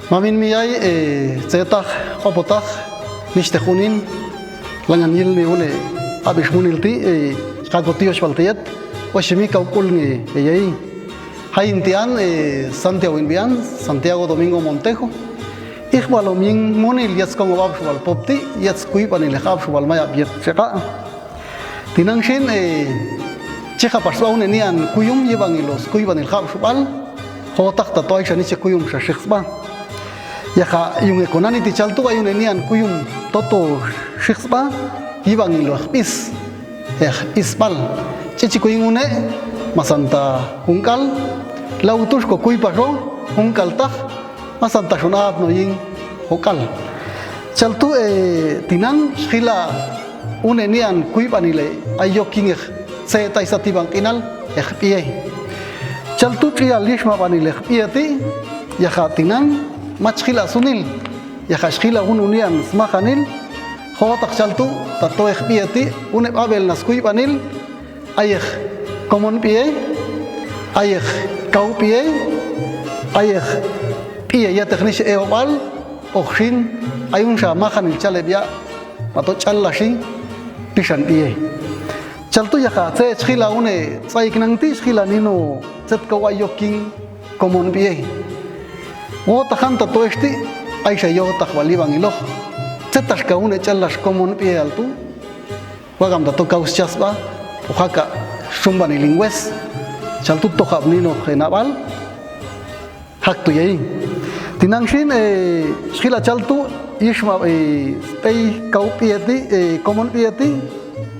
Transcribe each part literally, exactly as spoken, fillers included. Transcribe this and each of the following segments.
Mamin miyai, eh, tsetak, kopotak, nixtek unin, langan yil ni une, abis munil ti, eh, kago tio spaltiet, wasi mi kau kul nge, eh, yai. Hai intian, eh, Santiago Inbian, Santiago Domingo Montejo. Ih balo ming munil yats kongo abis bal pop ti, yats kui bani leh abis bal maya biet seka. Tinang sin, eh, cika pas bau ne nian kuyum ye bangin los kui bani leh abis bal. Hotak tato ai sani ce kuyum sa sik sba. Ya ka yung e konani ti caltu ayu ne nian kuyum toto sik sba. Ye bangin los bis. Eh, ispal. Cici kuyung une, masanta hungkal, lau tus ko kui paso, hungkal tah, masanta sunat no ying hokal. Caltu, eh, tinang, skila, une nian kui bani le, ayo king eh, se tai sati bang kinal, eh, pie. Caltu cia lis ma bani le, pie ti, ya ka tinang, mac skila sunil. Ya ka skila unu nian smakanil, hotak caltu, tato eh pie ti, une babel nas kui banil, ayeh komon pie, ayeh kau pie, ayeh pie ya teknis e obal, oh sin, ayun sa makanil cale bia, mato calla si, pisan pie. Caltu ya ka, se skila une, sai kenang ti skila nino, set kau ayo king, komon pie. Wo tahan tato esti, ai sa yo tak bali bang iloh. Cetas kau ne celas komon pie altu. Wagam tato kau sias ba, pohaka sumban i linggues. Caltu toka benino ke nabal. Hak tu yai. Tinang sin, eh, skila caltu, yis ma, eh, stay kau pie ti, eh, komon pie ti.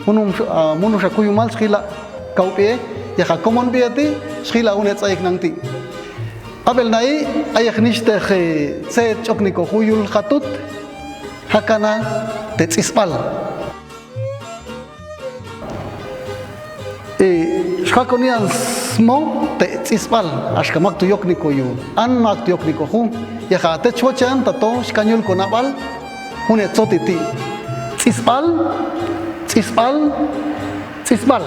Munum, ah, munu sa kuyumal skila kau pie, ya ka komon pie ti, skila une caik nang ti. Abel nai, ayah niste he, se cok niko huyul katut, hakana te cisbal. E, sukako nian smo te cisbal, aska mak tu yok niko yu, an mak tu yok niko hu, ya ka te cuacan tato skanyul ko nabal, hune coti ti. Cisbal, cisbal, cisbal.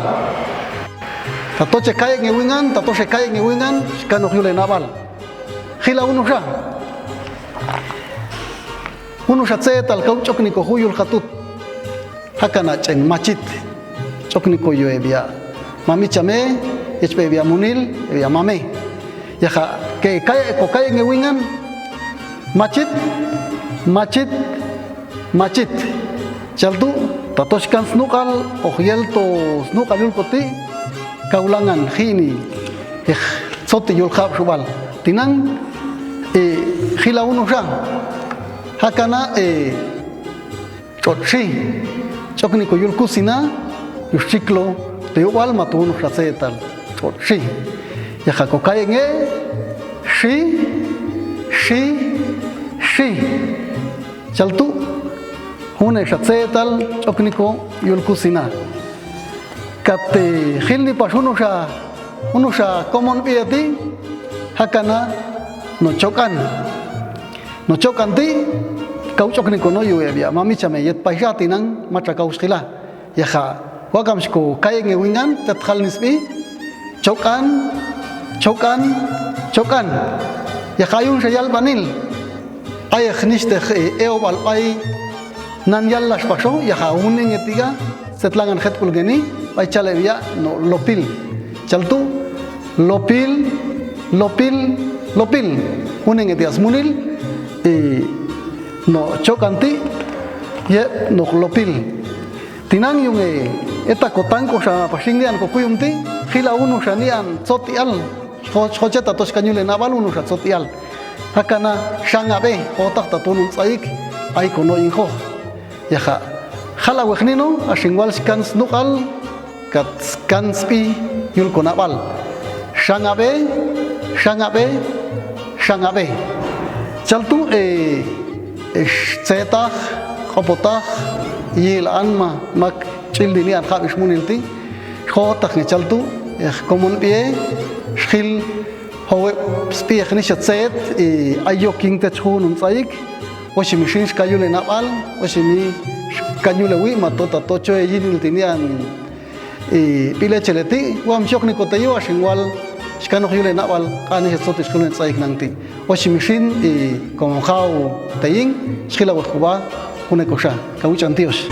Tato ce kaek nge wingan, tato ce kaek nge wingan, skano yule nabal. Hila unu sa. Unu sa cetal kau cok niko huyul katut. Hakana ceng macit. Cok niko yue bia. Mami came, H P bia munil, bia mame. Ya ka, ke kaek ko kaek nge wingan. Macit, macit, macit. Caltu, tato sikan snukal, oh yel to snukal yul koti, kaulangan hini. Eh, soti yul kap subal. Tinang, eh, hila unu sa. Hakana, eh, cot si. Cok niko yul kusina, yus ciklo, teo wal matu unu sa setal. Cot si. Ya ka ko kaek nge, si, si, si. Caltu, hune sa cetal, cok niko yul kusina. Kate hil ni pas unu sa, unu sa komon pie ti, hakana no cokan. No cokan ti, kau cok niko no yue bia, mami came yet paisa tinang maca kau skila. Ya ka, wakam siko kaek nge wingan, tet hal nisbi, cokan, cokan, cokan. Ya ka ayun sa yal banil. Ayah niste he, eo bal pai, nan yal las paso, ya ka uning etiga, setlangan het pul geni, pai cale bia, no lopil. Caltu, lopil, lopil, lopil. Uning etiga smunil, eh, no cokan ti, ye, no lopil. Tinang yung e, eta ko tangko sa pasing nian ko kuyum ti, hila unu sa nian, sotial, ho-, hocet atos kanyule nabal unu sa sotial. Hakana sangap e, hotak tatunun saik, ai kono ingho. Ya ka, hala weh nino, asing wal sikan snukal, kat sikan spi, yul ko nabal. Sangap e, sangap e, sangap e. Caltu e, Ish, cetak, kopotak, yil an ma, mak cil dini an kak ish munil ti, kotak nge caltu, eh, komon pie, shil, howe, spie, kini shet set, i, ayo king te chunun saik, oshi mi shin shkayu le nabal, oshi mi shkayu le wi, mato tato choe yinil tini an, i, pile cheleti, wam shok ni kote yu, ashing wal, Xikano yo le nak bal, kane satu ti xikalo ne tsai kenang ti. Oshi misin i komokau teying, xikila wehkuba, kune kosha, kawi cantios.